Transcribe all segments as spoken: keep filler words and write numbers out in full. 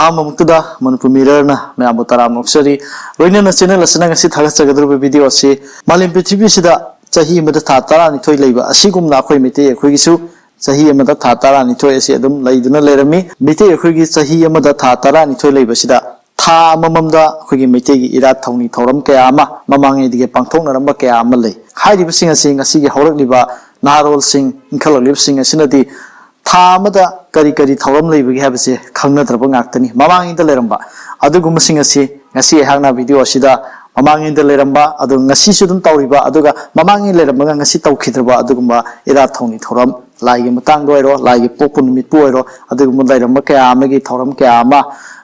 ꯑꯍꯥꯟꯕꯃꯛꯇꯗ ꯃꯅꯤꯄꯨꯔ ꯃꯤꯔꯔꯅ ꯃꯌꯥꯝꯕꯨ ꯇꯔꯥꯝꯅ ꯑꯣꯛꯆꯔꯤ꯫ ꯂꯣꯏꯅꯅ ꯆꯦꯅꯦꯜ ꯑꯁꯤꯅ ꯉꯁꯤ ꯊꯥꯒꯠꯆꯒꯗꯧꯔꯤꯕ ꯚꯤꯗꯤꯑꯣ ꯑꯁꯤ ꯃꯥꯂꯦꯝ ꯄ꯭ꯔꯤꯊꯤꯕꯤꯁꯤꯗ ꯆꯍꯤ ꯑꯃꯗ ꯊꯥ ꯇꯔꯥꯅꯤꯊꯣꯏ ꯂꯩꯕ ꯑꯁꯤꯒꯨꯝꯅ ꯑꯩꯈꯣꯏ ꯃꯩꯇꯩ ꯑꯩꯈꯣꯏꯒꯤꯁꯨ ꯆꯍꯤ ꯑꯃꯗ ꯊꯥ ꯇꯔꯥꯅꯤꯊꯣꯏ ꯑꯁꯤ ꯑꯗꯨꯝ ꯂꯩꯗꯨꯅ ꯂꯩꯔꯝꯃꯤ꯫ ꯃꯩꯇꯩ ꯑꯩꯈꯣꯏꯒꯤ ꯆꯍꯤ ꯑꯃꯗ ꯊꯥ ꯇꯔꯥꯅꯤꯊꯣꯏ ꯂꯩꯕꯁꯤꯗ ꯊꯥ ꯑꯃꯃꯝꯗ ꯑꯩꯈꯣꯏꯒꯤ ꯃꯩꯇꯩꯒꯤ ꯏꯔꯥꯠ ꯊꯧꯅꯤ ꯊꯧꯔꯝ ꯀꯌꯥ ꯑꯃ ꯃꯃꯥꯡꯉꯩꯗꯒꯤ ꯄꯥꯡꯊꯣꯛꯅꯔꯝꯕ ꯀꯌꯥ ꯑꯃ ꯂꯩ꯫ ꯍꯥꯏꯔꯤꯕꯁꯤꯡ ꯑꯁꯤ ꯉꯁꯤꯒꯤ ꯍꯧꯔꯛꯂꯤꯕ ꯅꯍꯥꯔꯣꯜꯁꯤꯡ, ꯏꯟꯈꯠꯂꯛꯂꯤꯕꯁꯤꯡ ꯑꯁꯤꯅꯗꯤ ꯊꯥ ꯑꯃꯗ ꯀꯔꯤ ꯀꯔꯤ ꯊꯧꯔꯝ ꯂꯩꯕꯒꯦ ꯍꯥꯏꯕꯁꯦ ꯈꯪꯅꯗ꯭ꯔꯕ ꯉꯥꯛꯇꯅꯤ꯫ ꯃꯃꯥꯡꯉꯩꯗ ꯂꯩꯔꯝꯕ ꯑꯗꯨꯒꯨꯝꯕꯁꯤꯡ ꯑꯁꯤ ꯉꯁꯤ ꯑꯩꯍꯥꯛꯅ ꯚꯤꯗꯤꯑꯣ ꯑꯁꯤꯗ ꯃꯃꯥꯡꯉꯩꯗ ꯂꯩꯔꯝꯕ, ꯑꯗꯨꯒ ꯉꯁꯤꯁꯨ ꯑꯗꯨꯝ ꯇꯧꯔꯤꯕ, ꯑꯗꯨꯒ ꯃꯃꯥꯡꯉꯩ ꯂꯩꯔꯝꯕꯒ ꯉꯁꯤ ꯇꯧꯈꯤꯗ꯭ꯔꯕ ꯑꯗꯨꯒꯨꯝꯕ ꯏꯔꯥꯠ ꯊꯧꯅꯤ ꯊꯧꯔꯝ, ꯂꯥꯏꯒꯤ ꯃꯇꯥꯡꯗ ꯑꯣꯏꯔꯣ, ꯂꯥꯏꯒꯤ ꯄꯣꯛꯄ ꯅꯨꯃꯤꯠꯄꯨ ꯑꯣꯏꯔꯣ, ꯑꯗꯨꯒꯨꯝꯕ ꯂꯩꯔꯝꯕ ꯀꯌꯥ ꯑꯃꯒꯤ ꯊꯧꯔꯝ ꯀꯌꯥ ꯑꯃ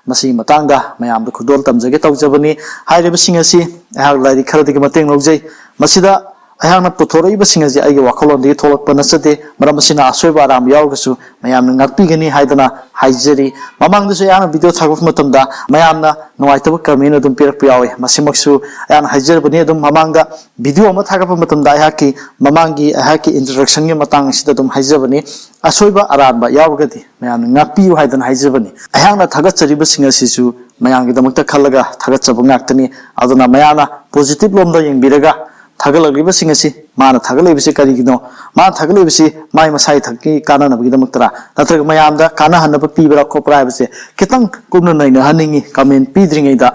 ꯃꯁꯤꯒꯤ ꯃꯇꯥꯡꯗ ꯃꯌꯥꯝꯗ ꯈꯨꯗꯣꯜ ꯇꯝꯖꯒꯦ ꯇꯧꯖꯕꯅꯤ꯫ ꯍꯥꯏꯔꯤꯕꯁꯤꯡ ꯑꯁꯤ ꯑꯩꯍꯥꯛ ꯂꯥꯏꯔꯤꯛ ꯈꯔꯗꯒꯤ ꯃꯇꯦꯡ ꯂꯧꯖꯩ꯫ ꯃꯁꯤꯗ ꯑꯩꯍꯥꯛꯅ ꯄꯨꯊꯣꯔꯛꯏꯕꯁꯤꯡ ꯑꯁꯤ ꯑꯩꯒꯤ ꯋꯥꯈꯜꯂꯣꯟꯗꯒꯤ ꯊꯣꯛꯂꯛꯄ ꯅꯠꯆꯗꯦ꯫ ꯃꯔꯝ ꯑꯁꯤꯅ ꯑꯁꯣꯏꯕ ꯑꯔꯥꯟꯕ ꯌꯥꯎꯔꯒꯁꯨ ꯃꯌꯥꯝꯅ ꯉꯥꯛꯄꯤꯒꯅꯤ ꯍꯥꯏꯗꯅ ꯍꯥꯏꯖꯔꯤ꯫ ꯃꯃꯥꯡꯗꯁꯨ ꯑꯩꯍꯥꯛꯅ ꯚꯤꯗꯤꯑꯣ ꯊꯥꯒꯠꯄ ꯃꯇꯝꯗ ꯃꯌꯥꯝꯅ ꯅꯨꯡꯉꯥꯏꯇꯕ ꯀꯃꯦꯟ ꯑꯗꯨꯝ ꯄꯤꯔꯛꯄ ꯌꯥꯎꯏ꯫ ꯃꯁꯤꯃꯛꯁꯨ ꯑꯩꯍꯥꯛꯅ ꯍꯥꯏꯖꯔꯕꯅꯤ꯫ ꯑꯗꯨꯝ ꯃꯃꯥꯡꯗ ꯚꯤꯗꯤꯑꯣ ꯑꯃ ꯊꯥꯒꯠꯄ ꯃꯇꯝꯗ ꯑꯩꯍꯥꯛꯀꯤ ꯃꯃꯥꯡꯒꯤ, ꯑꯩꯍꯥꯛꯀꯤ introduction ꯒꯤ ꯃꯇꯥꯡ ꯑꯁꯤꯗ ꯑꯗꯨꯝ ꯍꯥꯏꯖꯕꯅꯤ꯫ ꯑꯁꯣꯏꯕ ꯑꯔꯥꯟꯕ ꯌꯥꯎꯔꯒꯗꯤ ꯃꯌꯥꯝꯅ ꯉꯥꯛꯄꯤꯌꯨ ꯍꯥꯏꯗꯅ ꯍꯥꯏꯖꯕꯅꯤ꯫ ꯑꯩꯍꯥꯛꯅ ꯊꯥꯒꯠꯆꯔꯤꯕꯁꯤꯡ ꯑꯁꯤꯁꯨ ꯃꯌꯥꯝꯒꯤꯗꯃꯛꯇ ꯈꯜꯂꯒ ꯊꯥꯒꯠꯆꯕ ꯉꯥꯛꯇꯅꯤ꯫ ꯑꯗꯨꯅ ꯃꯌꯥꯝꯅ positive ꯂꯣꯝꯗ ꯌꯦꯡꯕꯤꯔꯒ ꯊꯥꯒꯠꯂꯛꯂꯤꯕꯁꯤꯡ ꯑꯁꯤ, ꯃꯥꯅ ꯊꯥꯒꯠꯂꯛꯂꯤꯕꯁꯤ ꯀꯔꯤꯒꯤꯅꯣ, ꯃꯥꯅ ꯊꯥꯒꯠꯂꯛꯂꯤꯕꯁꯤ ꯃꯥꯏ ꯃꯁꯥꯒꯤ ꯊꯛꯀꯤ ꯀꯥꯟꯅꯅꯕꯒꯤꯗꯃꯛꯇꯔꯥ, ꯅꯠꯇ꯭ꯔꯒ ꯃꯌꯥꯝꯗ ꯀꯥꯟꯅꯍꯟꯅꯕ ꯄꯤꯕ꯭ꯔꯥ ꯈꯣꯠꯄ꯭ꯔꯥ ꯍꯥꯏꯕꯁꯦ ꯈꯤꯇꯪ ꯀꯨꯞꯅ ꯅꯩꯅꯍꯟꯅꯤꯡꯉꯤ ꯀꯃꯦꯟ ꯄꯤꯗ꯭ꯔꯤꯉꯩꯗ꯫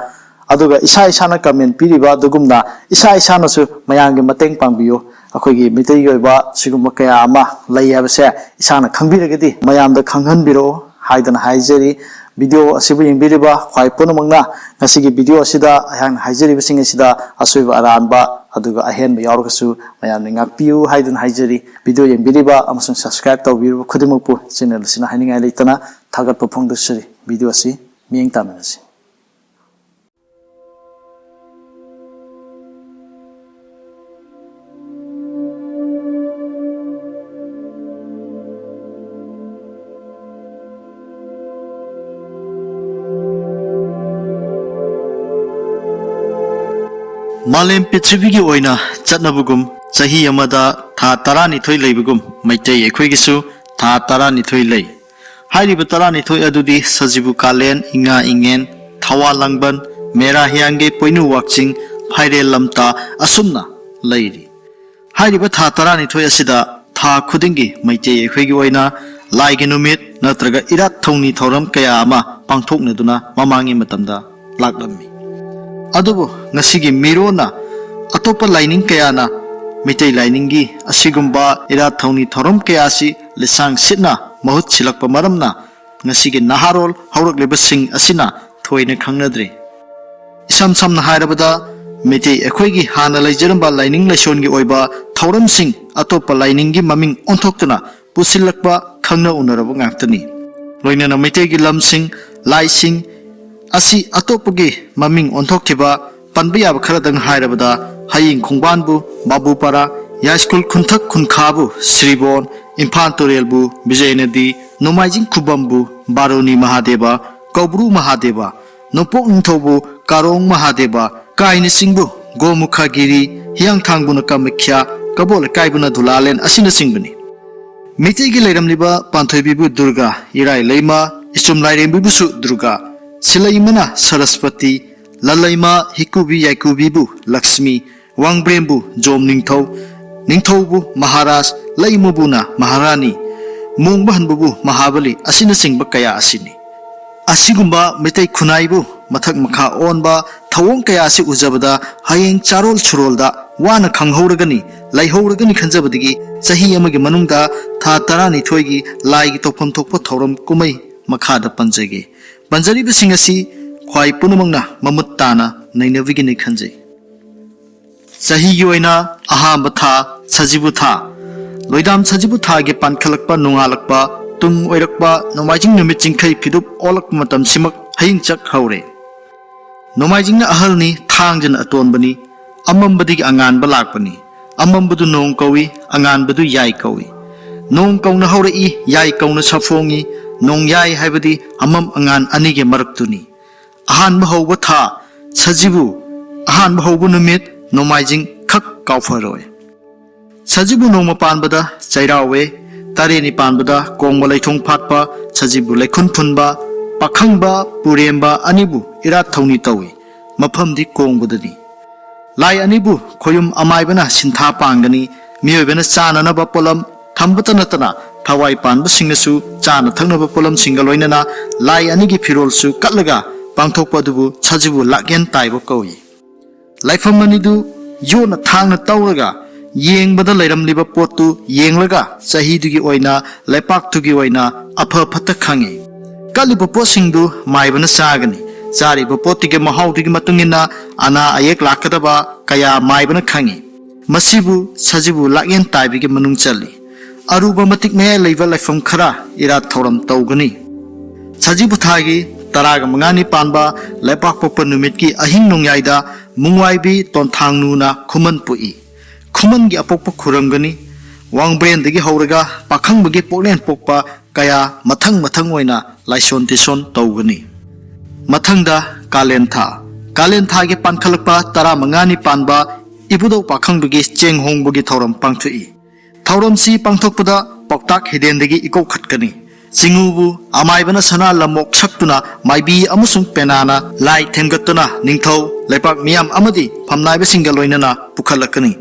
ꯑꯗꯨꯒ ꯏꯁꯥ ꯏꯁꯥꯅ ꯀꯃꯦꯟ ꯄꯤꯔꯤꯕ ꯑꯗꯨꯒꯨꯝꯅ ꯏꯁꯥ ꯏꯁꯥꯅꯁꯨ ꯃꯌꯥꯝꯒꯤ ꯃꯇꯦꯡ ꯄꯥꯡꯕꯤꯌꯨ꯫ ꯑꯩꯈꯣꯏꯒꯤ ꯃꯤꯇꯩꯒꯤ ꯑꯣꯏꯕ ꯁꯤꯒꯨꯝꯕ ꯀꯌꯥ ꯑꯃ ꯂꯩ ꯍꯥꯏꯕꯁꯦ ꯏꯁꯥꯅ ꯈꯪꯕꯤꯔꯒꯗꯤ ꯃꯌꯥꯝꯗ ꯈꯪꯍꯟꯕꯤꯔꯛꯑꯣ ꯍꯥꯏꯗꯅ ꯍꯥꯏꯖꯔꯤ꯫ ꯚꯤꯗꯤꯑꯣ ꯑꯁꯤꯕꯨ ꯌꯦꯡꯕꯤꯔꯤꯕ ꯈ꯭ꯋꯥꯏ ꯄꯨꯝꯅꯃꯛꯅ ꯉꯁꯤꯒꯤ ꯚꯤꯗꯤꯑꯣ ꯑꯁꯤꯗ ꯑꯩꯍꯥꯛꯅ ꯍꯥꯏꯖꯔꯤꯕꯁꯤꯡ ꯑꯁꯤꯗ ꯑꯁꯣꯏꯕ ꯑꯔꯥꯟꯕ ꯑꯗꯨꯒ ꯑꯍꯦꯟꯕ ꯌꯥꯎꯔꯒꯁꯨ ꯃꯌꯥꯝꯅ ꯉꯥꯛꯄꯤꯌꯨ ꯍꯥꯏꯗꯨꯅ ꯍꯥꯏꯖꯔꯤ꯫ ꯚꯤꯗꯤꯑꯣ ꯌꯦꯡꯕꯤꯔꯤꯕ ꯑꯃꯁꯨꯡ subscribe ꯇꯧꯕꯤꯔꯤꯕ ꯈꯨꯗꯤꯡꯃꯛꯄꯨ ꯆꯦꯅꯦꯜ ꯑꯁꯤꯅ ꯍꯥꯏꯅꯤꯡꯉꯥꯏ ꯂꯩꯇꯅ ꯊꯥꯒꯠꯄ ꯐꯣꯡꯗꯣꯛꯆꯔꯤ꯫ ꯚꯤꯗꯤꯑꯣ ꯑꯁꯤ ꯃꯤꯠꯌꯦꯡ ꯇꯥꯃꯤꯟꯅꯁꯤ꯫ ꯃꯥꯂꯦꯝ ꯄ꯭ꯔꯤꯊꯤꯕꯤꯒꯤ ꯑꯣꯏꯅ ꯆꯠꯅꯕꯒꯨꯝ, ꯆꯍꯤ ꯑꯃꯗ ꯊꯥ ꯇꯔꯥꯅꯤꯊꯣꯏ ꯂꯩꯕꯒꯨꯝ, ꯃꯩꯇꯩ ꯑꯩꯈꯣꯏꯒꯤꯁꯨ ꯊꯥ ꯇꯔꯥꯅꯤꯊꯣꯏ ꯂꯩ꯫ ꯍꯥꯏꯔꯤꯕ ꯇꯔꯥꯅꯤꯊꯣꯏ ꯑꯗꯨꯗꯤ ꯁꯖꯤꯕꯨ ꯀꯥꯂꯦꯟ, ꯏꯉꯥ ꯏꯉꯦꯟ, ꯊꯋꯥ ꯂꯥꯡꯕꯟ, ꯃꯦꯔꯥ ꯍꯤꯌꯥꯡꯒꯩ, ꯄꯣꯏꯅꯨ ꯋꯥꯛꯆꯤꯡ, ꯐꯥꯏꯔꯦꯜ ꯂꯝꯇꯥ ꯑꯁꯨꯝꯅ ꯂꯩꯔꯤ꯫ ꯍꯥꯏꯔꯤꯕ ꯊꯥ ꯇꯔꯥꯅꯤꯊꯣꯏ ꯑꯁꯤꯗ ꯊꯥ ꯈꯨꯗꯤꯡꯒꯤ ꯃꯩꯇꯩ ꯑꯩꯈꯣꯏꯒꯤ ꯑꯣꯏꯅ ꯂꯥꯏꯒꯤ ꯅꯨꯃꯤꯠ ꯅꯠꯇ꯭ꯔꯒ ꯏꯔꯥꯠ ꯊꯧꯅꯤ ꯊꯧꯔꯝ ꯀꯌꯥ ꯑꯃ ꯄꯥꯡꯊꯣꯛꯅꯗꯨꯅ ꯃꯃꯥꯡꯒꯤ ꯃꯇꯝꯗ ꯂꯥꯛꯂꯝꯃꯤ꯫ ꯑꯗꯨꯕꯨ ꯉꯁꯤꯒꯤ ꯃꯤꯔꯣꯟꯅ ꯑꯇꯣꯞꯄ ꯂꯥꯏꯅꯤꯡ ꯀꯌꯥꯅ ꯃꯩꯇꯩ ꯂꯥꯏꯅꯤꯡꯒꯤ ꯑꯁꯤꯒꯨꯝꯕ ꯏꯔꯥꯠ ꯊꯧꯅꯤ ꯊꯧꯔꯝ ꯀꯌꯥ ꯑꯁꯤ ꯂꯤꯁꯥꯡ ꯁꯤꯠꯅ ꯃꯍꯨꯠ ꯁꯤꯜꯂꯛꯄ ꯃꯔꯝꯅ ꯉꯁꯤꯒꯤ ꯅꯍꯥꯔꯣꯜ ꯍꯧꯔꯛꯂꯤꯕꯁꯤꯡ ꯑꯁꯤꯅ ꯊꯣꯏꯅ ꯈꯪꯅꯗ꯭ꯔꯤ꯫ ꯏꯁꯝ ꯁꯝꯅ ꯍꯥꯏꯔꯕꯗ, ꯃꯩꯇꯩ ꯑꯩꯈꯣꯏꯒꯤ ꯍꯥꯟꯅ ꯂꯩꯖꯔꯝꯕ ꯂꯥꯏꯅꯤꯡ ꯂꯥꯏꯁꯣꯟꯒꯤ ꯑꯣꯏꯕ ꯊꯧꯔꯝꯁꯤꯡ ꯑꯇꯣꯞꯄ ꯂꯥꯏꯅꯤꯡꯒꯤ ꯃꯃꯤꯡ ꯑꯣꯟꯊꯣꯛꯇꯨꯅ ꯄꯨꯁꯤꯜꯂꯛꯄ ꯈꯪꯅ ꯎꯅꯔꯕ ꯉꯥꯛꯇꯅꯤ꯫ ꯂꯣꯏꯅꯅ ꯃꯩꯇꯩꯒꯤ ꯂꯝꯁꯤꯡ, ꯂꯥꯏꯁꯤꯡ ꯑꯁꯤ ꯑꯇꯣꯞꯄꯒꯤ ꯃꯃꯤꯡ ꯑꯣꯟꯊꯣꯛꯈꯤꯕ ꯄꯟꯕ ꯌꯥꯕ ꯈꯔꯗꯪ ꯍꯥꯏꯔꯕꯗ, ꯍꯌꯤꯡ ꯈꯣꯡꯕꯥꯟꯕꯨ ꯕꯥꯕꯨꯄꯥꯔꯥ, ꯌꯥꯏꯁ꯭ꯀꯨꯜ ꯈꯨꯟꯊꯛ ꯈꯨꯟꯈꯥꯕꯨ ꯁ꯭ꯔꯤꯕꯣꯟ, ꯏꯝꯐꯥꯜ ꯇꯨꯔꯦꯜꯕꯨ ꯕꯤꯖꯌꯅꯗꯤ, ꯅꯣꯡꯃꯥꯏꯖꯤꯡ ꯈꯨꯕꯝꯕꯨ ꯕꯥꯔꯣꯅꯤ ꯃꯍꯥꯗꯦꯕ, ꯀꯧꯕ꯭ꯔꯨ ꯃꯍꯥꯗꯦꯕ, ꯅꯣꯡꯄꯣꯛ ꯅꯤꯡꯊꯧꯕꯨ ꯀꯥꯔꯣꯡ ꯃꯍꯥꯗꯦꯕ, ꯀꯥꯏꯅꯆꯤꯡꯕꯨ ꯒꯣꯃꯨꯈꯒꯤꯔꯤ, ꯍꯤꯌꯥꯡꯊꯥꯡꯕꯨꯅ ꯀꯥꯃꯈ꯭ꯌꯥ, ꯀꯕꯣ ꯂꯩꯀꯥꯏꯕꯨꯅ ꯙꯨꯂꯥꯂꯦꯟ ꯑꯁꯤꯅꯆꯤꯡꯕꯅꯤ꯫ ꯃꯩꯇꯩꯒꯤ ꯂꯩꯔꯝꯂꯤꯕ ꯄꯥꯟꯊꯣꯏꯕꯤꯕꯨ ꯗꯨꯔꯒꯥ, ꯏꯔꯥꯏ ꯂꯩꯃ, ꯏꯆꯨꯝ ꯂꯥꯏꯔꯦꯝꯕꯤꯕꯨꯁꯨ ꯗꯨꯔꯒꯥ, ꯁꯤꯂꯩꯃꯅ ꯁꯔꯁꯄꯇꯤ, ꯂꯜꯂꯩꯃ ꯍꯤꯀꯨꯕꯤ ꯌꯥꯏꯀꯨꯕꯤꯕꯨ ꯂꯛꯁꯃꯤ, ꯋꯥꯡꯕ꯭ꯔꯦꯝꯕꯨ ꯖꯣꯝ ꯅꯤꯡꯊꯧ, ꯅꯤꯡꯊꯧꯕꯨ ꯃꯍꯥꯔꯥꯖ, ꯂꯩꯃꯕꯨꯅ ꯃꯍꯥꯔꯥꯅꯤ, ꯃꯣꯡꯕ ꯍꯟꯕꯕꯨ ꯃꯍꯥꯕꯂꯤ ꯑꯁꯤꯅꯆꯤꯡꯕ ꯀꯌꯥ ꯑꯁꯤꯅꯤ꯫ ꯑꯁꯤꯒꯨꯝꯕ ꯃꯩꯇꯩ ꯈꯨꯟꯅꯥꯏꯕꯨ ꯃꯊꯛ ꯃꯈꯥ ꯑꯣꯟꯕ ꯊꯧꯑꯣꯡ ꯀꯌꯥ ꯑꯁꯤ ꯎꯖꯕꯗ ꯍꯌꯦꯡ ꯆꯥꯔꯣꯜ ꯁꯨꯔꯣꯜꯗ ꯋꯥꯅ ꯈꯪꯍꯧꯔꯒꯅꯤ, ꯂꯩꯍꯧꯔꯒꯅꯤ ꯈꯟꯖꯕꯗꯒꯤ ꯆꯍꯤ ꯑꯃꯒꯤ ꯃꯅꯨꯡꯗ ꯊꯥ ꯇꯔꯥꯅꯤꯊꯣꯏꯒꯤ ꯂꯥꯏꯒꯤ ꯇꯧꯐꯝ ꯊꯣꯛꯄ ꯊꯧꯔꯝ ꯀꯨꯝꯍꯩ ꯃꯈꯥꯗ ꯄꯟꯖꯒꯦ꯫ ꯄꯟꯖꯔꯤꯕꯁꯤꯡ ꯑꯁꯤ ꯈ꯭ꯋꯥꯏ ꯄꯨꯝꯅꯃꯛꯅ ꯃꯃꯨꯠ ꯇꯥꯅ ꯅꯩꯅꯕꯤꯒꯅꯤ ꯈꯟꯖꯩ꯫ ꯆꯍꯤꯒꯤ ꯑꯣꯏꯅ ꯑꯍꯥꯟꯕ ꯊꯥ ꯁꯖꯤꯕꯨ ꯊꯥ꯫ ꯂꯣꯏꯗꯥꯝ ꯁꯖꯤꯕꯨ ꯊꯥꯒꯤ ꯄꯥꯟꯈꯠꯂꯛꯄ, ꯅꯣꯡꯉꯥꯜꯂꯛꯄ, ꯇꯨꯡ ꯑꯣꯏꯔꯛꯄ, ꯅꯣꯡꯃꯥꯏꯖꯤꯡ ꯅꯨꯃꯤꯠ ꯆꯤꯡꯈꯩ ꯐꯤꯗꯨꯞ ꯑꯣꯜꯂꯛꯄ ꯃꯇꯝꯁꯤꯃꯛ ꯍꯌꯤꯡ ꯆꯛ ꯍꯧꯔꯦ꯫ ꯅꯣꯡꯃꯥꯏꯖꯤꯡꯅ ꯑꯍꯜꯅꯤ, ꯊꯥꯡꯖꯅ ꯑꯇꯣꯟꯕꯅꯤ, ꯑꯃꯝꯕꯗꯒꯤ ꯑꯉꯥꯟꯕ ꯂꯥꯛꯄꯅꯤ꯫ ꯑꯃꯝꯕꯗꯨ ꯅꯣꯡ ꯀꯧꯏ, ꯑꯉꯥꯟꯕꯗꯨ ꯌꯥꯏ ꯀꯧꯏ꯫ ꯅꯣꯡ ꯀꯧꯅ ꯍꯧꯔꯛꯏ, ꯌꯥꯏ ꯀꯧꯅ ꯁꯥꯐꯣꯡꯏ꯫ ꯅꯣꯡꯌꯥꯏ ꯍꯥꯏꯕꯗꯤ ꯑꯃꯝ ꯑꯉꯥꯟ ꯑꯅꯤꯒꯤ ꯃꯔꯛꯇꯨꯅꯤ꯫ ꯑꯍꯥꯟꯕ ꯍꯧꯕ ꯊꯥ ꯁꯖꯤꯕꯨ, ꯑꯍꯥꯟꯕ ꯍꯧꯕ ꯅꯨꯃꯤꯠ ꯅꯣꯡꯃꯥꯏꯖꯤꯡ ꯈꯛ ꯀꯥꯎꯐꯔꯣꯏ꯫ ꯁꯖꯤꯕꯨ ꯅꯣꯡꯃ ꯄꯥꯟꯕꯗ ꯆꯩꯔꯥꯎꯋꯦ, ꯇꯔꯦꯠꯅꯤ ꯄꯥꯟꯕꯗ ꯀꯣꯡꯕ ꯂꯩꯊꯣꯡ ꯐꯥꯠꯄ, ꯁꯖꯤꯕꯨ ꯂꯩꯈꯨꯟ ꯐꯨꯟꯕ, ꯄꯥꯈꯪꯕ, ꯄꯨꯔꯦꯝꯕ ꯑꯅꯤꯕꯨ ꯏꯔꯥꯠ ꯊꯧꯅꯤ ꯇꯧꯏ꯫ ꯃꯐꯝꯗꯤ ꯀꯣꯡꯕꯗꯅꯤ꯫ ꯂꯥꯏ ꯑꯅꯤꯕꯨ ꯈꯣꯌꯨꯝ ꯑꯃꯥꯏꯕꯅ ꯁꯤꯟꯊꯥ ꯄꯥꯡꯒꯅꯤ꯫ ꯃꯤꯑꯣꯏꯕꯅ ꯆꯥꯅꯅꯕ ꯄꯣꯠꯂꯝ ꯊꯝꯕꯇ ꯅꯠꯇꯅ ꯊꯋꯥꯏ ꯄꯥꯟꯕꯁꯤꯡꯅꯁꯨ ꯆꯥꯅ ꯊꯛꯅꯕ ꯄꯣꯠꯂꯝꯁꯤꯡꯒ ꯂꯣꯏꯅꯅ ꯂꯥꯏ ꯑꯅꯤꯒꯤ ꯐꯤꯔꯣꯜꯁꯨ ꯀꯠꯂꯒ ꯄꯥꯡꯊꯣꯛꯄ ꯑꯗꯨꯕꯨ ꯁꯖꯤꯕꯨ ꯂꯥꯛꯌꯦꯟ ꯇꯥꯏꯕ ꯀꯧꯏ꯫ ꯂꯥꯏꯐꯝ ꯑꯅꯤꯗꯨ ꯌꯣꯠꯅ ꯊꯥꯡꯅ ꯇꯧꯔꯒ ꯌꯦꯡꯕꯗ ꯂꯩꯔꯝꯂꯤꯕ ꯄꯣꯠꯇꯨ ꯌꯦꯡꯂꯒ ꯆꯍꯤꯗꯨꯒꯤ ꯑꯣꯏꯅ ꯂꯩꯄꯥꯛꯇꯨꯒꯤ ꯑꯣꯏꯅ ꯑꯐ ꯐꯠꯇ ꯈꯪꯏ꯫ ꯀꯠꯂꯤꯕ ꯄꯣꯠꯁꯤꯡꯗꯨ ꯃꯥꯏꯕꯅ ꯆꯥꯒꯅꯤ꯫ ꯆꯥꯔꯤꯕ ꯄꯣꯠꯇꯨꯒꯤ ꯃꯍꯥꯎꯗꯨꯒꯤ ꯃꯇꯨꯡ ꯏꯟꯅ ꯑꯅꯥ ꯑꯌꯦꯛ ꯂꯥꯛꯀꯗꯕ ꯀꯌꯥ ꯃꯥꯏꯕꯅ ꯈꯪꯏ꯫ ꯃꯁꯤꯕꯨ ꯁꯖꯤꯕꯨ ꯂꯥꯛꯌꯦꯟ ꯇꯥꯏꯕꯒꯤ ꯃꯅꯨꯡ ꯆꯜꯂꯤ꯫ ꯑꯔꯨꯕ ꯃꯇꯤꯛ ꯃꯌꯥꯏ ꯂꯩꯕ ꯂꯥꯏꯐꯝ ꯈꯔ ꯏꯔꯥꯠ ꯊꯧꯔꯝ ꯇꯧꯒꯅꯤ꯫ ꯁꯖꯤꯕꯨ ꯊꯥꯒꯤ ꯇꯔꯥꯒ ꯃꯉꯥꯅꯤ ꯄꯥꯟꯕ ꯂꯩꯄꯥꯛꯄꯣꯛꯄ ꯅꯨꯃꯤꯠꯀꯤ ꯑꯍꯤꯡ ꯅꯣꯡꯌꯥꯏꯗ ꯃꯨꯡꯋꯥꯏꯕꯤ ꯇꯣꯟꯊꯥꯡꯅꯨꯅ ꯈꯨꯃꯟ ꯄꯣꯛꯏ꯫ ꯈꯨꯃꯟꯒꯤ ꯑꯄꯣꯛꯄ ꯈꯨꯔꯝꯒꯅꯤ꯫ ꯋꯥꯡꯕ꯭ꯔꯦꯟꯗꯒꯤ ꯍꯧꯔꯒ ꯄꯥꯈꯪꯕꯒꯤ ꯄꯣꯛꯂꯦꯟ ꯄꯣꯛꯄ ꯀꯌꯥ ꯃꯊꯪ ꯃꯊꯪ ꯑꯣꯏꯅ ꯂꯥꯏꯁꯣꯟ ꯇꯤꯁꯣꯟ ꯇꯧꯒꯅꯤ꯫ ꯃꯊꯪꯗ ꯀꯥꯂꯦꯟ ꯊꯥ꯫ ꯀꯥꯂꯦꯟ ꯊꯥꯒꯤ ꯄꯥꯟꯈꯠꯂꯛꯄ ꯇꯔꯥꯃꯉꯥꯅꯤ ꯄꯥꯟꯕ ꯏꯕꯨꯙꯧ ꯄꯥꯈꯪꯕꯒꯤ ꯆꯦꯡ ꯍꯣꯡꯕꯒꯤ ꯊꯧꯔꯝ ꯄꯥꯡꯊꯣꯛꯏ꯫ ꯊꯧꯔꯝꯁꯤ ꯄꯥꯡꯊꯣꯛꯄꯗ ꯄꯥꯎꯇꯥꯛ ꯍꯤꯗꯦꯟꯗꯒꯤ ꯏꯀꯧ ꯈꯠꯀꯅꯤ꯫ ꯆꯤꯉꯨꯕꯨ ꯑꯃꯥꯏꯕꯅ ꯁꯅꯥ ꯂꯝꯃꯣꯛ ꯁꯛꯇꯨꯅ ꯃꯥꯏꯕꯤ ꯑꯃꯁꯨꯡ ꯄꯦꯅꯥꯅ ꯂꯥꯏ ꯊꯦꯝꯒꯠꯇꯨꯅ ꯅꯤꯡꯊꯧ, ꯂꯩꯄꯥꯛ ꯃꯤꯌꯥꯝ ꯑꯃꯗꯤ ꯐꯝꯅꯥꯏꯕꯁꯤꯡꯒ ꯂꯣꯏꯅꯅ ꯄꯨꯈꯠꯂꯛꯀꯅꯤ꯫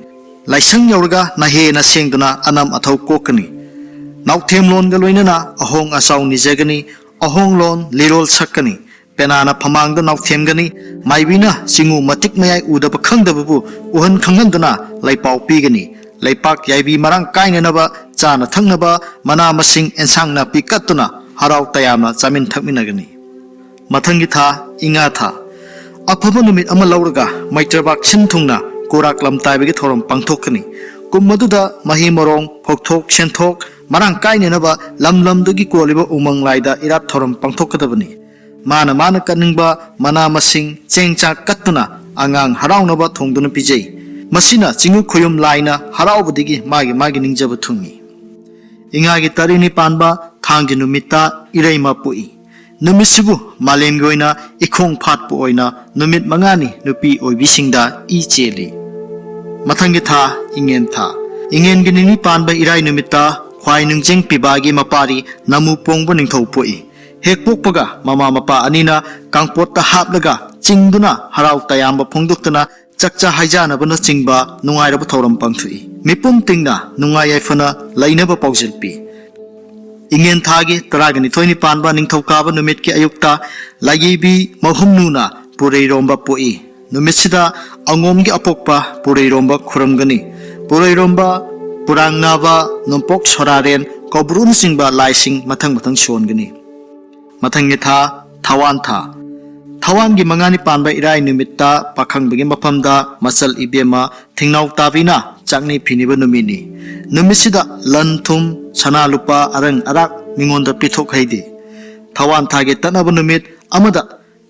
ꯂꯥꯏꯁꯪ ꯌꯧꯔꯒ ꯅꯍꯦꯅ ꯁꯦꯡꯗꯨꯅ ꯑꯅꯝ ꯑꯊꯧ ꯀꯣꯛꯀꯅꯤ꯫ ꯅꯥꯎꯊꯦꯝꯂꯣꯟꯒ ꯂꯣꯏꯅꯅ ꯑꯍꯣꯡ ꯑꯆꯥꯎ ꯅꯤꯖꯒꯅꯤ꯫ ꯑꯍꯣꯡꯂꯣꯟ ꯂꯤꯔꯣꯜ ꯁꯛꯀꯅꯤ꯫ ꯄꯦꯅꯥꯅ ꯐꯃꯥꯡꯗ ꯅꯥꯎꯊꯦꯝꯒꯅꯤ꯫ ꯃꯥꯏꯕꯤꯅ ꯆꯤꯉꯨ ꯃꯇꯤꯛ ꯃꯌꯥꯏ ꯎꯗꯕ ꯈꯪꯗꯕꯕꯨ ꯎꯍꯟ ꯈꯪꯍꯟꯗꯨꯅ ꯂꯩꯄꯥꯎ ꯄꯤꯒꯅꯤ꯫ ꯂꯩꯄꯥꯛ ꯌꯥꯏꯕꯤ ꯃꯔꯥꯡ ꯀꯥꯏꯅꯅꯕ ꯆꯥꯅ ꯊꯛꯅꯕ ꯃꯅꯥ ꯃꯁꯤꯡ ꯑꯦꯟꯁꯥꯡ ꯅꯥꯄꯤ ꯀꯠꯇꯨꯅ ꯍꯔꯥꯎ ꯇꯌꯥꯝꯅ ꯆꯥꯃꯤꯟ ꯊꯛꯃꯤꯟꯅꯒꯅꯤ꯫ ꯃꯊꯪꯒꯤ ꯊꯥ, ꯏꯉꯥ ꯊꯥ꯫ ꯑꯐꯕ ꯅꯨꯃꯤꯠ ꯑꯃ ꯂꯧꯔꯒ ꯃꯩꯇ꯭ꯔꯕꯥꯛ ꯁꯤꯟ ꯊꯨꯡꯅ ꯀꯣꯔꯥꯛ ꯂꯝꯇꯥꯏꯕꯒꯤ ꯊꯧꯔꯝ ꯄꯥꯡꯊꯣꯛꯀꯅꯤ꯫ ꯀꯨꯝ ꯑꯗꯨꯗ ꯃꯍꯩ ꯃꯔꯣꯡ, ꯐꯧꯊꯣꯛ ꯁꯦꯟꯊꯣꯛ ꯃꯔꯥꯡ ꯀꯥꯏꯅꯅꯕ ꯂꯝ ꯂꯝꯗꯨꯒꯤ ꯀꯣꯜꯂꯤꯕ ꯎꯃꯪ ꯂꯥꯏꯗ ꯏꯔꯥꯠ ꯊꯧꯔꯝ ꯄꯥꯡꯊꯣꯛꯀꯗꯕꯅꯤ꯫ ꯃꯥꯅ ꯃꯥꯅ ꯀꯠꯅꯤꯡꯕ ꯃꯅꯥ ꯃꯁꯤꯡ, ꯆꯦꯡ ꯆꯥꯛ ꯀꯠꯇꯨꯅ ꯑꯉꯥꯡ ꯍꯔꯥꯎꯅꯕ ꯊꯣꯡꯗꯨꯅ ꯄꯤꯖꯩ꯫ ꯃꯁꯤꯅ ꯆꯤꯡꯉꯨ ꯈꯣꯌꯨꯝ ꯂꯥꯏꯅ ꯍꯔꯥꯎꯕꯗꯒꯤ ꯃꯥꯒꯤ ꯃꯥꯒꯤ ꯅꯤꯡꯖꯕ ꯊꯨꯡꯏ꯫ ꯏꯉꯥꯒꯤ ꯇꯔꯦꯠꯅꯤ ꯄꯥꯟꯕ ꯊꯥꯡꯖ ꯅꯨꯃꯤꯠꯇ ꯏꯔꯩꯃ ꯄꯣꯛꯏ꯫ ꯅꯨꯃꯤꯠꯁꯤꯕꯨ ꯃꯥꯂꯦꯝꯒꯤ ꯑꯣꯏꯅ ꯏꯈꯣꯡ ꯐꯥꯠꯄ ꯑꯣꯏꯅ ꯅꯨꯃꯤꯠ ꯃꯉꯥꯅꯤ ꯅꯨꯄꯤ ꯑꯣꯏꯕꯤꯁꯤꯡꯗ ꯏ ꯆꯦꯜꯂꯤ꯫ ꯃꯊꯪꯒꯤ ꯊꯥ, ꯏꯉꯦꯟ ꯊꯥ꯫ ꯏꯉꯦꯟꯒꯤ ꯅꯤꯅꯤ ꯄꯥꯟꯕ ꯏꯔꯥꯏ ꯅꯨꯃꯤꯠꯇ ꯈ꯭ꯋꯥꯏ ꯅꯤꯡꯖꯤꯡ ꯄꯤꯕꯥꯒꯤ ꯃꯄꯥꯔꯤ ꯅꯃꯨ ꯄꯣꯡꯕ ꯅꯤꯡꯊꯧ ꯄꯣꯛꯏ꯫ ꯍꯦꯛ ꯄꯣꯛꯄꯒ ꯃꯃꯥ ꯃꯄꯥ ꯑꯅꯤꯅ ꯀꯥꯡꯄꯣꯠꯇ ꯍꯥꯞꯂꯒ ꯆꯤꯡꯗꯨꯅ ꯍꯔꯥꯎ ꯇꯌꯥꯝꯕ ꯐꯣꯡꯗꯣꯛꯇꯨꯅ ꯆꯥꯛꯆꯥ ꯍꯩꯖꯥꯅꯕꯅꯆꯤꯡꯕ ꯅꯨꯡꯉꯥꯏꯔꯕ ꯊꯧꯔꯝ ꯄꯥꯡꯊꯣꯛꯏ꯫ ꯃꯤꯄꯨꯝ ꯇꯤꯡꯅ ꯅꯨꯡꯉꯥꯏ ꯌꯥꯏꯐꯅ ꯂꯩꯅꯕ ꯄꯥꯎꯖꯦꯜ ꯄꯤ꯫ ꯏꯉꯦꯟ ꯊꯥꯒꯤ ꯇꯔꯥꯒ ꯅꯤꯊꯣꯏꯅꯤ ꯄꯥꯟꯕ ꯅꯤꯡꯊꯧꯀꯥꯕ ꯅꯨꯃꯤꯠꯀꯤ ꯑꯌꯨꯛꯇ ꯂꯥꯏꯌꯦꯕꯤ ꯃꯍꯨꯝꯅꯨꯅ ꯄꯨꯔꯩꯔꯣꯝꯕ ꯄꯣꯛꯏ꯫ ꯅꯨꯃꯤꯠꯁꯤꯗ ꯑꯉꯣꯝꯒꯤ ꯑꯄꯣꯛꯄ ꯄꯨꯔꯩꯔꯣꯝꯕ ꯈꯨꯔꯨꯝꯒꯅꯤ꯫ ꯄꯨꯔꯩꯔꯣꯝꯕ, ꯄꯨꯔꯥꯡꯅꯥꯕ, ꯅꯣꯡꯄꯣꯛ ꯁꯣꯔꯥꯔꯦꯟ, ꯀꯧꯕ꯭ꯔꯨꯅꯆꯤꯡꯕ ꯂꯥꯏꯁꯤꯡ ꯃꯊꯪ ꯃꯊꯪ ꯁꯣꯟꯒꯅꯤ꯫ ꯃꯊꯪꯒꯤ ꯊꯥ, ꯊꯋꯥꯟ ꯊꯥ꯫ ꯊꯋꯥꯟꯒꯤ ꯃꯉꯥꯅꯤ ꯄꯥꯟꯕ ꯏꯔꯥꯏ ꯅꯨꯃꯤꯠꯇ ꯄꯥꯈꯪꯕꯒꯤ ꯃꯐꯝꯗ ꯃꯆꯜ ꯏꯕꯦꯝꯃ ꯊꯤꯡꯅꯥꯎ ꯇꯥꯕꯤꯅ ꯆꯥꯛꯅꯤ ꯐꯤꯅꯤꯕ ꯅꯨꯃꯤꯠꯅꯤ꯫ ꯅꯨꯃꯤꯠꯁꯤꯗ ꯂꯟ ꯊꯨꯝ, ꯁꯅꯥ ꯂꯨꯄꯥ, ꯑꯔꯪ ꯑꯔꯥꯛ ꯃꯤꯉꯣꯟꯗ ꯄꯤꯊꯣꯛ ꯍꯩꯗꯦ꯫ ꯊꯋꯥꯟ ꯊꯥꯒꯤ ꯇꯠꯅꯕ ꯅꯨꯃꯤꯠ ꯑꯃꯗ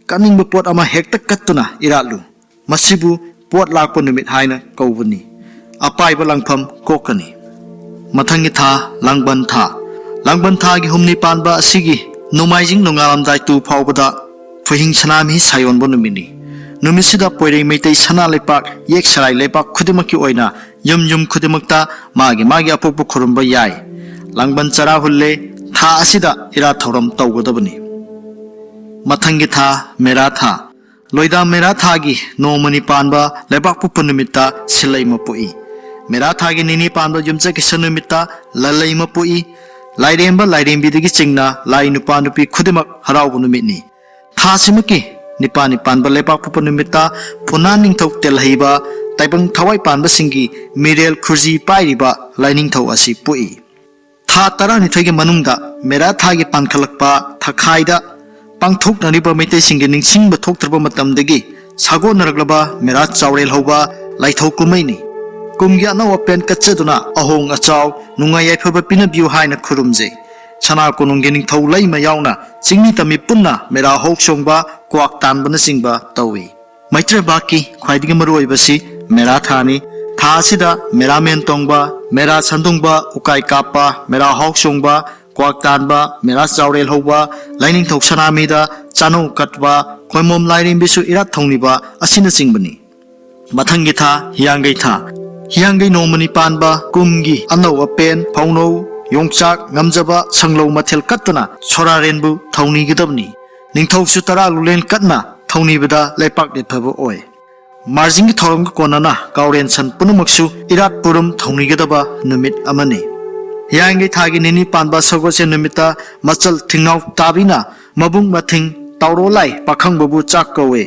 ꯀꯠꯅꯤꯡꯕ ꯄꯣꯠ ꯑꯃ ꯍꯦꯛꯇ ꯀꯠꯇꯨꯅ ꯏꯔꯥꯠꯂꯨ꯫ ꯃꯁꯤꯕꯨ ꯄꯣꯠ ꯂꯥꯛꯄ ꯅꯨꯃꯤꯠ ꯍꯥꯏꯅ ꯀꯧꯕꯅꯤ꯫ ꯑꯄꯥꯏꯕ ꯂꯥꯡꯐꯝ ꯀꯣꯛꯀꯅꯤ꯫ ꯃꯊꯪꯒꯤ ꯊꯥ, ꯂꯥꯡꯕꯟ ꯊꯥ꯫ ꯂꯥꯡꯕꯟ ꯊꯥꯒꯤ ꯍꯨꯝꯅꯤ ꯄꯥꯟꯕ ꯑꯁꯤꯒꯤ ꯅꯣꯡꯃꯥꯏꯖꯤꯡ ꯅꯣꯡꯉꯥꯜꯂꯝꯗꯥꯏ ꯇꯨ ꯐꯥꯎꯕꯗ ꯐꯨꯍꯤꯡ ꯁꯅꯥꯃꯍꯤ ꯁꯥꯌꯣꯟꯕ ꯅꯨꯃꯤꯠꯅꯤ꯫ ꯅꯨꯃꯤꯠꯁꯤꯗ ꯄꯣꯏꯔꯩ ꯃꯩꯇꯩ ꯁꯅꯥ ꯂꯩꯄꯥꯛ ꯌꯦꯛ ꯁꯔꯥꯏ ꯂꯩꯄꯥꯛ ꯈꯨꯗꯤꯡꯃꯛꯀꯤ ꯑꯣꯏꯅ ꯌꯨꯝ ꯌꯨꯝ ꯈꯨꯗꯤꯡꯃꯛꯇ ꯃꯥꯒꯤ ꯃꯥꯒꯤ ꯑꯄꯣꯛꯄ ꯈꯨꯔꯨꯝꯕ ꯌꯥꯏ꯫ ꯂꯥꯡꯕꯟ ꯆꯔꯥ ꯍꯨꯜꯂꯦ꯫ ꯊꯥ ꯑꯁꯤꯗ ꯏꯔꯥꯠ ꯊꯧꯔꯝ ꯇꯧꯒꯗꯕꯅꯤ꯫ ꯃꯊꯪꯒꯤ ꯊꯥ, ꯃꯦꯔꯥ ꯊꯥ꯫ ꯂꯣꯏꯗꯥ ꯃꯦꯔꯥ ꯊꯥꯒꯤ ꯅꯣꯡꯃꯅꯤ ꯄꯥꯟꯕ ꯂꯩꯕꯥꯛꯄꯣꯛꯄ ꯅꯨꯃꯤꯠꯇ ꯁꯤꯜꯂꯩꯃ ꯄꯣꯛꯏ꯫ ꯃꯦꯔꯥ ꯊꯥꯒꯤ ꯅꯤꯅꯤ ꯄꯥꯟꯕ ꯌꯨꯝꯁꯀꯩꯁ ꯅꯨꯃꯤꯠꯇ ꯂꯜꯂꯩꯃ ꯄꯣꯛꯏ꯫ ꯂꯥꯏꯔꯦꯝꯕ ꯂꯥꯏꯔꯦꯝꯕꯤꯗꯒꯤ ꯆꯤꯡꯅ ꯂꯥꯏ ꯅꯨꯄꯥ ꯅꯨꯄꯤ ꯈꯨꯗꯤꯡꯃꯛ ꯍꯔꯥꯎꯕ ꯅꯨꯃꯤꯠꯅꯤ꯫ ꯊꯥꯁꯤꯃꯛꯀꯤ ꯅꯤꯄꯥꯜꯅꯤ ꯄꯥꯟꯕ ꯂꯩꯕꯥꯛꯄꯣꯛꯄ ꯅꯨꯃꯤꯠꯇ ꯄꯨꯅꯥ ꯅꯤꯡꯊꯧ ꯇꯦꯜꯍꯩꯕ ꯇꯥꯏꯕꯪ ꯊꯋꯥꯏ ꯄꯥꯟꯕꯁꯤꯡꯒꯤ ꯃꯤꯔꯦꯜ ꯈꯨꯔꯖꯤ ꯄꯥꯏꯔꯤꯕ ꯂꯥꯏꯅꯤꯡꯊꯧ ꯑꯁꯤ ꯄꯣꯛꯏ꯫ ꯊꯥ ꯇꯔꯥꯅꯤꯊꯣꯏꯒꯤ ꯃꯅꯨꯡꯗ ꯃꯦꯔꯥ ꯊꯥꯒꯤ ꯄꯥꯟꯈꯠꯂꯛꯄ ꯊꯥꯈꯥꯏꯗ ꯄꯥꯡꯊꯣꯛꯅꯔꯤꯕ ꯃꯩꯇꯩꯁꯤꯡꯒꯤ ꯅꯤꯡꯁꯤꯡꯕ ꯊꯣꯛꯇ꯭ꯔꯕ ꯃꯇꯝꯗꯒꯤ ꯁꯥꯒꯣꯟꯅꯔꯛꯂꯕ ꯃꯦꯔꯥ ꯆꯥꯎꯔꯦꯜ ꯍꯧꯕ ꯂꯥꯏꯊꯧ ꯀꯨꯝꯃꯩꯅꯤ꯫ ꯀꯨꯝꯒꯤ ꯑꯅꯧ ꯑꯄꯦꯟ ꯀꯠꯆꯗꯨꯅ ꯑꯍꯣꯡ ꯑꯆꯥꯎ ꯅꯨꯡꯉꯥꯏ ꯌꯥꯏꯐꯕ ꯄꯤꯅꯕꯤꯌꯨ ꯍꯥꯏꯅ ꯈꯨꯔꯨꯝꯖꯩ꯫ ꯁꯅꯥ ꯀꯣꯅꯨꯡꯒꯤ ꯅꯤꯡꯊꯧ ꯂꯩꯃ ꯌꯥꯎꯅ ꯆꯤꯡꯃꯤ ꯇꯝꯃꯤ ꯄꯨꯟꯅ ꯃꯦꯔꯥ ꯍꯧ ꯆꯣꯡꯕ, ꯀ꯭ꯋꯥꯛ ꯇꯥꯟꯕꯅꯆꯤꯡꯕ ꯇꯧꯏ꯫ ꯃꯩꯇ꯭ꯔꯕꯥꯛꯀꯤ ꯈ꯭ꯋꯥꯏꯗꯒꯤ ꯃꯔꯨꯑꯣꯏꯕꯁꯤ ꯃꯦꯔꯥ ꯊꯥꯅꯤ꯫ ꯊꯥ ꯑꯁꯤꯗ ꯃꯦꯔꯥꯃꯦꯟ ꯇꯣꯡꯕ, ꯃꯦꯔꯥ ꯁꯟꯗꯣꯡꯕ, ꯎꯀꯥꯏ ꯀꯥꯞꯄ, ꯃꯦꯔꯥ ꯍꯥꯎ ꯆꯣꯡꯕ, ꯀ꯭ꯋꯥꯛ ꯇꯥꯟꯕ, ꯃꯦꯔꯥ ꯆꯥꯎꯔꯦꯜ ꯍꯧꯕ, ꯂꯥꯏꯅꯤꯡꯊꯧ ꯁꯅꯥꯃꯤꯗ ꯆꯥꯅꯧ ꯀꯠꯄ, ꯈꯣꯏꯃꯣꯝ ꯂꯥꯏꯔꯦꯝꯕꯤꯁꯨ ꯏꯔꯥꯠ ꯊꯧꯅꯤꯕ ꯑꯁꯤꯅꯆꯤꯡꯕꯅꯤ꯫ ꯃꯊꯪꯒꯤ ꯊꯥ, ꯍꯤꯌꯥꯡꯒꯩ ꯊꯥ꯫ ꯍꯤꯌꯥꯡꯒꯩ ꯅꯣꯡꯃꯅꯤ ꯄꯥꯟꯕ ꯀꯨꯝꯒꯤ ꯑꯅꯧ ꯑꯄꯦꯟ, ꯐꯧꯅꯧ, ꯌꯣꯡꯆꯥꯛ, ꯉꯝꯖꯕ, ꯁꯪꯂꯧ ꯃꯊꯦꯜ ꯀꯠꯇꯨꯅ ꯁꯣꯔꯥꯔꯦꯟꯕꯨ ꯊꯧꯅꯤꯒꯗꯕꯅꯤ꯫ ꯅꯤꯡꯊꯧꯁꯨ ꯇꯔꯥ ꯂꯨꯂꯦꯟ ꯀꯠꯅ ꯊꯧꯅꯤꯕꯗ ꯂꯩꯄꯥꯛ ꯂꯦꯠꯐꯕ ꯑꯣꯏ꯫ ꯃꯥꯔꯖꯤꯡꯒꯤ ꯊꯧꯔꯝꯒ ꯀꯣꯟꯅꯅ ꯀꯥꯎꯔꯦꯟ ꯁꯟ ꯄꯨꯝꯅꯃꯛꯁꯨ ꯏꯔꯥꯠ ꯄꯨꯔꯨꯝ ꯊꯧꯅꯤꯒꯗꯕ ꯅꯨꯃꯤꯠ ꯑꯃꯅꯤ꯫ ꯍꯤꯌꯥꯡꯒꯩ ꯊꯥꯒꯤ ꯅꯤꯅꯤ ꯄꯥꯟꯕ ꯁꯒꯣꯜꯁꯦꯟ ꯅꯨꯃꯤꯠꯇ ꯃꯆꯜ ꯊꯤꯡꯅꯥꯎ ꯇꯥꯕꯤꯅ ꯃꯕꯨꯡ ꯃꯊꯤꯡ ꯇꯥꯎꯔꯣ ꯂꯥꯏ ꯄꯥꯈꯪꯕꯕꯨ ꯆꯥꯛ ꯀꯧꯏ꯫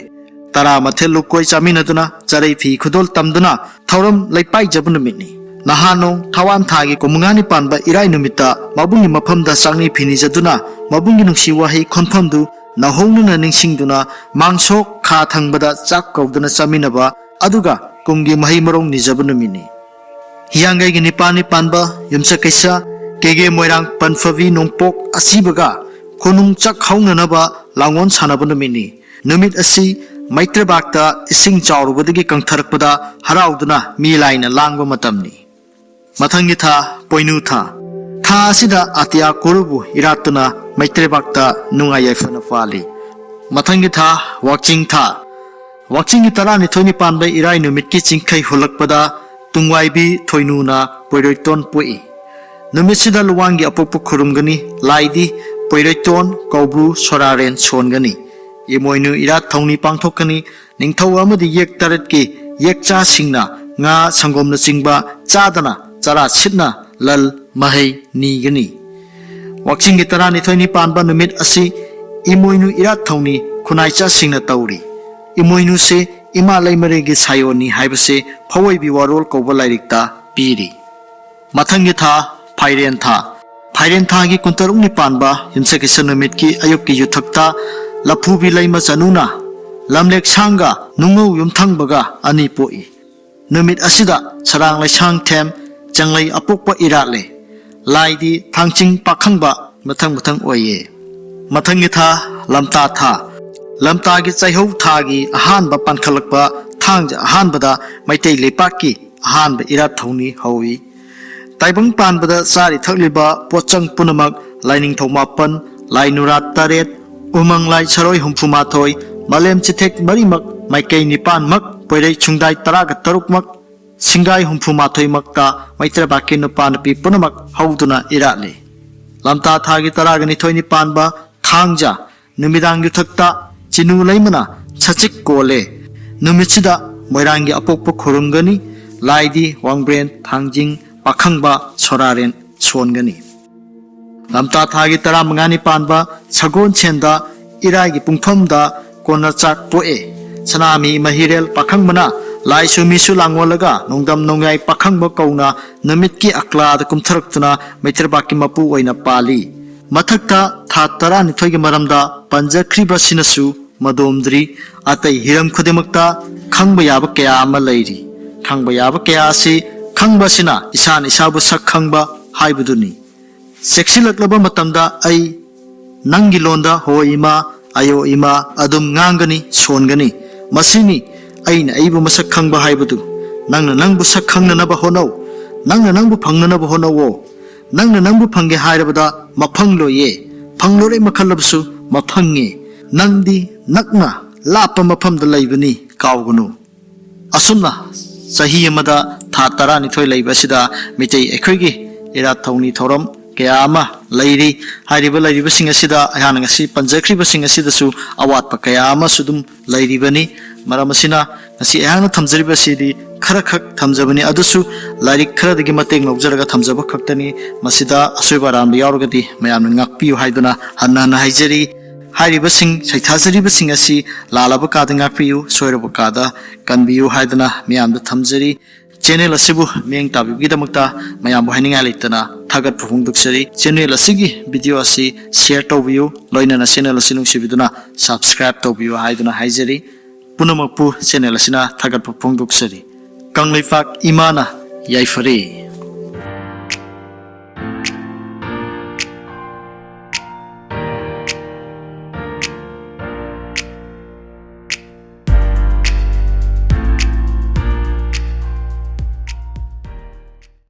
ꯇꯔꯥ ꯃꯊꯦꯜ ꯂꯨꯀꯣꯏ ꯆꯥꯃꯤꯟꯅꯗꯨꯅ ꯆꯔꯩ ꯐꯤ ꯈꯨꯗꯣꯜ ꯇꯝꯗꯨꯅ ꯊꯧꯔꯝ ꯂꯩꯄꯥꯏꯖꯕ ꯅꯨꯃꯤꯠꯅꯤ꯫ ꯅꯍꯥꯅꯣꯡ ꯊꯋꯥꯟ ꯊꯥꯒꯤ ꯀꯨꯟꯃꯉꯥꯅꯤ ꯄꯥꯟꯕ ꯏꯔꯥꯏ ꯅꯨꯃꯤꯠꯇ ꯃꯕꯨꯡꯒꯤ ꯃꯐꯝꯗ ꯆꯥꯛꯅꯤ ꯐꯤꯅꯤꯖꯗꯨꯅ ꯃꯕꯨꯡꯒꯤ ꯅꯨꯡꯁꯤ ꯋꯥꯍꯩ ꯈꯣꯟꯐꯝꯗꯨ ꯅꯧꯍꯧꯅꯅ ꯅꯤꯡꯁꯤꯡꯗꯨꯅ ꯃꯥꯡꯁꯣꯛ ꯈꯥ ꯊꯪꯕꯗ ꯆꯥꯛ ꯀꯧꯗꯨꯅ ꯆꯥꯃꯤꯟꯅꯕ, ꯑꯗꯨꯒ ꯀꯨꯝꯒꯤ ꯃꯍꯩ ꯃꯔꯣꯡ ꯅꯤꯖꯕ ꯅꯨꯃꯤꯠꯅꯤ꯫ ꯍꯤꯌꯥꯡꯒꯩꯒꯤ ꯅꯤꯄꯥꯜꯅꯤ ꯄꯥꯟꯕ ꯌꯨꯝꯁꯀꯩꯁ ꯀꯦꯒꯦ ꯃꯣꯏꯔꯥꯡ ꯄꯟꯐꯕꯤ ꯅꯣꯡꯄꯣꯛ ꯑꯁꯤꯕꯒ ꯈꯨꯅꯨꯡ ꯆꯥꯛ ꯍꯧꯅꯅꯕ ꯂꯥꯡꯑꯣꯟ ꯁꯥꯟꯅꯕ ꯅꯨꯃꯤꯠꯅꯤ꯫ ꯅꯨꯃꯤꯠ ꯑꯁꯤ ꯃꯩꯇ꯭ꯔꯕꯥꯛꯇ ꯏꯁꯤꯡ ꯆꯥꯎꯔꯨꯕꯗꯒꯤ ꯀꯪꯊꯔꯛꯄꯗ ꯍꯔꯥꯎꯗꯨꯅ ꯃꯤ ꯂꯥꯏꯅ ꯂꯥꯡꯕ ꯃꯇꯝꯅꯤ꯫ ꯃꯊꯪꯒꯤ ꯊꯥ ꯄꯣꯏꯅꯨ ꯊꯥ꯫ ꯊꯥ ꯑꯁꯤꯗ ꯑꯇꯤꯌꯥ ꯀꯨꯔꯨꯕꯨ ꯏꯔꯥꯠꯇꯨꯅ ꯃꯩꯇ꯭ꯔꯕꯥꯛꯇ ꯅꯨꯡꯉꯥꯏ ꯌꯥꯏꯐꯅ ꯄꯥꯜꯂꯤ꯫ ꯃꯊꯪꯒꯤ ꯊꯥ ꯋꯥꯛꯆꯤꯡ ꯊꯥ꯫ ꯋꯥꯛꯆꯤꯡꯒꯤ ꯇꯔꯥꯅꯤꯊꯣꯏꯅꯤ ꯄꯥꯟꯕ ꯏꯔꯥꯏ ꯅꯨꯃꯤꯠꯀꯤ ꯆꯤꯡꯈꯩ ꯍꯨꯜꯂꯛꯄꯗ ꯇꯨꯡꯋꯥꯏꯕꯤ ꯊꯣꯏꯅꯨꯅ ꯄꯣꯏꯔꯣꯏꯇꯣꯟ ꯄꯣꯛꯏ꯫ ꯅꯨꯃꯤꯠꯁꯤꯗ ꯂꯨꯋꯥꯡꯒꯤ ꯑꯄꯣꯛꯄ ꯈꯨꯔꯨꯝꯒꯅꯤ, ꯂꯥꯏꯗꯤ ꯄꯣꯏꯔꯣꯏꯇꯣꯟ, ꯀꯧꯕ꯭ꯔꯨ, ꯁꯣꯔꯥꯔꯦꯟ ꯁꯣꯟꯒꯅꯤ꯫ ꯏꯃꯣꯏꯅꯨ ꯏꯔꯥꯠ ꯊꯧꯅꯤ ꯄꯥꯡꯊꯣꯛꯀꯅꯤ꯫ ꯅꯤꯡꯊꯧ ꯑꯃꯗꯤ ꯌꯦꯛ ꯇꯔꯦꯠꯀꯤ ꯌꯦꯛꯆꯥꯁꯤꯡꯅ ꯉꯥ, ꯁꯪꯒꯣꯝꯅꯆꯤꯡꯕ ꯆꯥꯗꯅ ꯆꯔꯥ ꯁꯤꯠꯅ ꯂꯜ ꯃꯍꯩ ꯅꯤꯒꯅꯤ꯫ ꯋꯥꯛꯆꯤꯡꯒꯤ ꯇꯔꯥꯅꯤꯊꯣꯏꯅꯤ ꯄꯥꯟꯕ ꯅꯨꯃꯤꯠ ꯑꯁꯤ ꯏꯃꯣꯏꯅꯨ ꯏꯔꯥꯠ ꯊꯧꯅꯤ ꯈꯨꯅꯥꯏꯆꯥꯁꯤꯡꯅ ꯇꯧꯔꯤ꯫ ꯏꯃꯣꯏꯅꯨꯁꯤ ꯏꯃꯥ ꯂꯩꯃꯔꯦꯜꯒꯤ ꯁꯥꯌꯣꯟꯅꯤ ꯍꯥꯏꯕꯁꯤ ꯐꯧꯑꯣꯏꯕꯤ ꯋꯥꯔꯣꯜ ꯀꯧꯕ ꯂꯥꯏꯔꯤꯛꯇ ꯄꯤꯔꯤ꯫ ꯃꯊꯪꯒꯤ ꯊꯥ ꯐꯥꯏꯔꯦꯟ ꯊꯥ꯫ ꯐꯥꯏꯔꯦꯟ ꯊꯥꯒꯤ ꯀꯨꯟꯇꯔꯨꯛꯅꯤ ꯄꯥꯟꯕ ꯌꯨꯝꯁꯀꯩꯁ ꯅꯨꯃꯤꯠꯀꯤ ꯑꯌꯨꯛꯀꯤ ꯌꯨꯊꯛꯇ ꯂꯐꯨꯕꯤ ꯂꯩꯃ ꯆꯅꯨꯅ ꯂꯝꯂꯦꯛ ꯁꯥꯡꯒ ꯅꯨꯡꯉꯧ ꯌꯨꯝꯊꯪꯕꯒ ꯑꯅꯤ ꯄꯣꯛꯏ꯫ ꯅꯨꯃꯤꯠ ꯑꯁꯤꯗ ꯁꯔꯥꯡ ꯂꯩꯁꯥꯡ ꯊꯦꯝ ꯆꯪꯂꯩ ꯑꯄꯣꯛꯄ ꯏꯔꯥꯠꯂꯦ꯫ ꯂꯥꯏꯗꯤ ꯊꯥꯡꯆꯤꯡ ꯄꯥꯈꯪꯕ ꯃꯊꯪ ꯃꯊꯪ ꯑꯣꯏꯌꯦ꯫ ꯃꯊꯪꯒꯤ ꯊꯥ ꯂꯝꯇꯥ ꯊꯥ꯫ ꯂꯝꯇꯥꯒꯤ ꯆꯩꯍꯧ ꯊꯥꯒꯤ ꯑꯍꯥꯟꯕ ꯄꯥꯟꯈꯠꯂꯛꯄ ꯊꯥꯡꯖ ꯑꯍꯥꯟꯕꯗ ꯃꯩꯇꯩ ꯂꯩꯄꯥꯛꯀꯤ ꯑꯍꯥꯟꯕ ꯏꯔꯥꯠ ꯊꯧꯅꯤ ꯍꯧꯏ꯫ ꯇꯥꯏꯕꯪ ꯄꯥꯟꯕꯗ ꯆꯥꯔꯤ ꯊꯛꯂꯤꯕ ꯄꯣꯠꯆꯪ ꯄꯨꯝꯅꯃꯛ ꯂꯥꯏꯅꯤꯡꯊꯧ ꯃꯥꯄꯟ, ꯂꯥꯏ ꯅꯨꯔꯥ ꯇꯔꯦꯠ, ꯎꯃꯪ ꯂꯥꯏ ꯁꯔꯣꯏ ꯍꯨꯝꯐꯨ ꯃꯥꯊꯣꯏ, ꯃꯥꯂꯦꯝ ꯆꯤꯊꯦꯛ ꯃꯔꯤꯃꯛ, ꯃꯥꯏꯀꯩ ꯅꯤꯄꯥꯟꯃꯛ, ꯄꯣꯏꯔꯩ ꯁꯨꯡꯗꯥꯏ ꯇꯔꯥꯒ ꯇꯔꯨꯛꯃꯛ, ꯁꯤꯡꯒꯥꯏ ꯍꯨꯝꯐꯨ ꯃꯥꯊꯣꯏꯃꯛꯇ ꯃꯩꯇ꯭ꯔꯕꯥꯛꯀꯤ ꯅꯨꯄꯥ ꯅꯨꯄꯤ ꯄꯨꯝꯅꯃꯛ ꯍꯧꯗꯨꯅ ꯏꯔꯥꯠꯂꯤ꯫ ꯂꯝꯇꯥ ꯊꯥꯒꯤ ꯇꯔꯥꯒ ꯅꯤꯊꯣꯏꯅꯤ ꯄꯥꯟꯕ ꯊꯥꯡꯖ ꯅꯨꯃꯤꯗꯥꯡ ꯌꯨꯊꯛꯇ ꯆꯤꯅꯨ ꯂꯩꯃꯅ ꯁꯆꯤꯛ ꯀꯣꯜꯂꯦ꯫ ꯅꯨꯃꯤꯠꯁꯤꯗ ꯃꯣꯏꯔꯥꯡꯒꯤ ꯑꯄꯣꯛꯄ ꯈꯨꯔꯨꯝꯒꯅꯤ꯫ ꯂꯥꯏꯗꯤ ꯋꯥꯡꯕ꯭ꯔꯦꯟ, ꯊꯥꯡꯖꯤꯡ, ꯄꯥꯈꯪꯕ, ꯁꯣꯔꯥꯔꯦꯟ ꯁꯣꯟꯒꯅꯤ꯫ ꯂꯝꯇꯥ ꯊꯥꯒꯤ ꯇꯔꯥꯃꯉꯥꯅꯤ ꯄꯥꯟꯕ ꯁꯒꯣꯜꯁꯦꯟꯗ ꯏꯔꯥꯏꯒꯤ ꯄꯨꯡꯐꯝꯗ ꯀꯣꯟꯅ ꯆꯥꯛ ꯄꯣꯛꯑꯦ꯫ ꯁꯅꯥꯃꯤ ꯃꯍꯤꯔꯦꯜ ꯄꯥꯈꯪꯕꯅ ꯂꯥꯏꯁꯨ ꯃꯤꯁꯨ ꯂꯥꯡꯉꯣꯜꯂꯒ ꯅꯣꯡꯗꯝ ꯅꯣꯡꯌꯥꯏ ꯄꯥꯈꯪꯕ ꯀꯧꯅ ꯅꯨꯃꯤꯠꯀꯤ ꯑꯀ꯭ꯂꯥꯗ ꯀꯨꯝꯊꯔꯛꯇꯨꯅ ꯃꯩꯇ꯭ꯔꯕꯥꯛꯀꯤ ꯃꯄꯨ ꯑꯣꯏꯅ ꯄꯥꯜꯂꯤ꯫ ꯃꯊꯛꯇ ꯊꯥ ꯇꯔꯥꯅꯤꯊꯣꯏꯒꯤ ꯃꯔꯝꯗ ꯄꯟꯖꯈ꯭ꯔꯤꯕꯁꯤꯅꯁꯨ ꯃꯗꯣꯝꯗ꯭ꯔꯤ꯫ ꯑꯇꯩ ꯍꯤꯔꯝ ꯈꯨꯗꯤꯡꯃꯛꯇ ꯈꯪꯕ ꯌꯥꯕ ꯀꯌꯥ ꯑꯃ ꯂꯩꯔꯤ꯫ ꯈꯪꯕ ꯌꯥꯕ ꯀꯌꯥ ꯑꯁꯤ ꯈꯪꯕ ꯑꯁꯤꯅ ꯏꯁꯥꯅ ꯏꯁꯥꯕꯨ ꯁꯛ ꯈꯪꯕ ꯍꯥꯏꯕꯗꯨꯅꯤ꯫ ꯆꯦꯛꯁꯤꯜꯂꯛꯂꯕ ꯃꯇꯝꯗ ꯑꯩ ꯅꯪꯒꯤ ꯂꯣꯟꯗ "ꯍꯣ ꯏꯃꯥ, ꯑꯌꯣ ꯏꯃꯥ" ꯑꯗꯨꯝ ꯉꯥꯡꯒꯅꯤ, ꯁꯣꯟꯒꯅꯤ꯫ ꯃꯁꯤꯅꯤ ꯑꯩꯅ ꯑꯩꯕꯨ ꯃꯁꯛ ꯈꯪꯕ ꯍꯥꯏꯕꯗꯨ꯫ ꯅꯪꯅ ꯅꯪꯕꯨ ꯁꯛ ꯈꯪꯅꯅꯕ ꯍꯣꯠꯅꯧ꯫ ꯅꯪꯅ ꯅꯪꯕꯨ ꯐꯪꯅꯅꯕ ꯍꯣꯠꯅꯧꯋꯣ꯫ ꯅꯪꯅ ꯅꯪꯕꯨ ꯐꯪꯒꯦ ꯍꯥꯏꯔꯕꯗ ꯃꯐꯪꯂꯣꯏꯌꯦ꯫ ꯐꯪꯂꯣꯔꯦ ꯃꯈꯜꯂꯕꯁꯨ ꯃꯐꯪꯉꯦ꯫ ꯅꯪꯗꯤ ꯅꯛꯅ ꯂꯥꯞꯄ ꯃꯐꯝꯗ ꯂꯩꯕꯅꯤ, ꯀꯥꯎꯒꯅꯨ꯫ ꯑꯁꯨꯝꯅ ꯆꯍꯤ ꯑꯃꯗ ꯊꯥ ꯇꯔꯥꯅꯤꯊꯣꯏ ꯂꯩꯕ ꯑꯁꯤꯗ ꯃꯤꯇꯩ ꯑꯩꯈꯣꯏꯒꯤ ꯏꯔꯥꯠ ꯊꯧꯅꯤ ꯊꯧꯔꯝ ꯀꯌꯥ ꯑꯃ ꯂꯩꯔꯤ꯫ ꯍꯥꯏꯔꯤꯕ ꯂꯩꯔꯤꯕꯁꯤꯡ ꯑꯁꯤꯗ ꯑꯩꯍꯥꯛꯅ ꯉꯁꯤ ꯄꯟꯖꯈ꯭ꯔꯤꯕꯁꯤꯡ ꯑꯁꯤꯗꯁꯨ ꯑꯋꯥꯠꯄ ꯀꯌꯥ ꯑꯃꯁꯨ ꯑꯗꯨꯝ ꯂꯩꯔꯤꯕꯅꯤ꯫ ꯃꯔꯝ ꯑꯁꯤꯅ ꯉꯁꯤ ꯑꯩꯍꯥꯛꯅ ꯊꯝꯖꯔꯤꯕ ꯑꯁꯤꯗꯤ ꯈꯔ ꯈꯛ ꯊꯝꯖꯕꯅꯤ, ꯑꯗꯨꯁꯨ ꯂꯥꯏꯔꯤꯛ ꯈꯔꯗꯒꯤ ꯃꯇꯦꯡ ꯂꯧꯖꯔꯒ ꯊꯝꯖꯕ ꯈꯛꯇꯅꯤ꯫ ꯃꯁꯤꯗ ꯑꯁꯣꯏꯕ ꯑꯔꯥꯟꯕ ꯌꯥꯎꯔꯒꯗꯤ ꯃꯌꯥꯝꯅ ꯉꯥꯛꯄꯤꯌꯨ ꯍꯥꯏꯗꯨꯅ ꯍꯟꯅ ꯍꯟꯅ ꯍꯥꯏꯖꯔꯤ꯫ ꯍꯥꯏꯔꯤꯕꯁꯤꯡ, ꯁꯩꯊꯥꯖꯔꯤꯕꯁꯤꯡ ꯑꯁꯤ ꯂꯥꯜꯂꯕ ꯀꯥꯗ ꯉꯥꯛꯄꯤꯌꯨ, ꯁꯣꯏꯔꯕ ꯀꯥꯗ ꯀꯟꯕꯤꯌꯨ ꯍꯥꯏꯗꯨꯅ ꯃꯤꯌꯥꯝꯗ ꯊꯝꯖꯔꯤ꯫ ꯆꯦꯅꯦꯜ ꯑꯁꯤꯕꯨ ꯃꯤꯠꯌꯦꯡ ꯇꯥꯕꯤꯕꯒꯤꯗꯃꯛꯇ ꯃꯌꯥꯝꯕꯨ ꯍꯥꯏꯅꯤꯡꯉꯥꯏ ꯂꯩꯇꯅ ꯊꯥꯒꯠꯄ ꯐꯣꯡꯗꯣꯛꯆꯔꯤ꯫ ꯆꯦꯅꯦꯜ ꯑꯁꯤꯒꯤ ꯚꯤꯗꯤꯑꯣ ꯑꯁꯤ ꯁꯤꯌꯔ ꯇꯧꯕꯤꯌꯨ, ꯂꯣꯏꯅꯅ ꯆꯦꯅꯦꯜ ꯑꯁꯤ ꯅꯨꯡꯁꯤꯕꯤꯗꯨꯅ ꯁꯕꯁꯀ꯭ꯔꯥꯏꯕ ꯇꯧꯕꯤꯌꯨ ꯍꯥꯏꯗꯨꯅ ꯍꯥꯏꯖꯔꯤ꯫ ꯄꯨꯝꯅꯃꯛꯄꯨ ꯆꯦꯅꯦꯜ ꯑꯁꯤꯅ ꯊꯥꯒꯠꯄ ꯐꯣꯡꯗꯣꯛꯆꯔꯤ꯫ ꯀꯪꯂꯩꯄꯥꯛ ꯏꯃꯥꯅ ꯌꯥꯏꯐꯔꯦ꯫